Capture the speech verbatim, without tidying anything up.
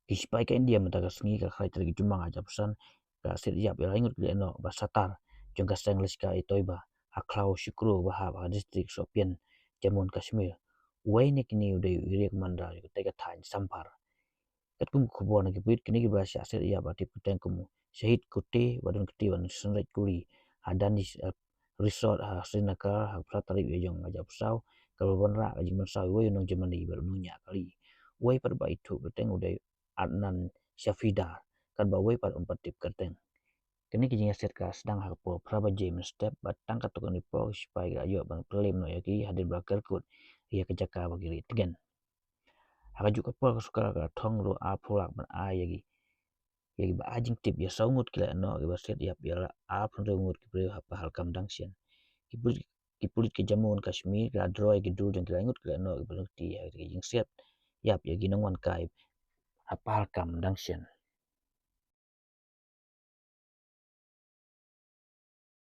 Ki sipai ka India mynta ka sngi ka khlai tarik Jymmang arhajar arphew san ka siat ïap ïa lai ngut ki lehnoh ba satar jong ka seng Lashkar-e-Toiba ha khlaw Shukro ba hap ha district Shopian, Jammu and Kashmir. Uwei na kine u dei u area commander jong katei ka thaiñ Sambhar. Katkum ka khubor na ki pulit, kine kiba la shah siat ïap la tip kyrteng kum u Shahid Kute, ba don kti ban synreit kuli ha Danish, eh, Resort ha Srinagar ha ka phra tarik u Ïaïong arhajar arphew saw, kaba la wanrah ka jingpynsaw ïa uwei u nong Germany bad u nongñiah kali. Uwei pat ba ithuh kyrteng u dei Adnan Shafidar, katba uwei pat um pat tip kyrteng. Kane ka jingïasiat ka sdang ha ka por phra baje mynstep, bad tang katto katne por ki sipai ki la ïoh ban pynrem noh ïa ki hadien ba la ker kut ïa ka jaka ba ki rieh tngen. Ha kajuh ka por ka sorkar ka la thong ruh arphew lak ban ai ïa ki, ïa kiba ai jingtip ïa saw ngut ki lehnoh kiba siat ïap ïa la arphew hynriew ngut ki briew ha Pahalgam dang shen. Ki pulit, ki pulit ka Jammu and Kashmir ki la draw ïa ki dur jong ki lai ngut ki lehnoh kiba don kti ha ka jingsiat ïap ïa ki nongwan kai ha Pahalgam dang shen.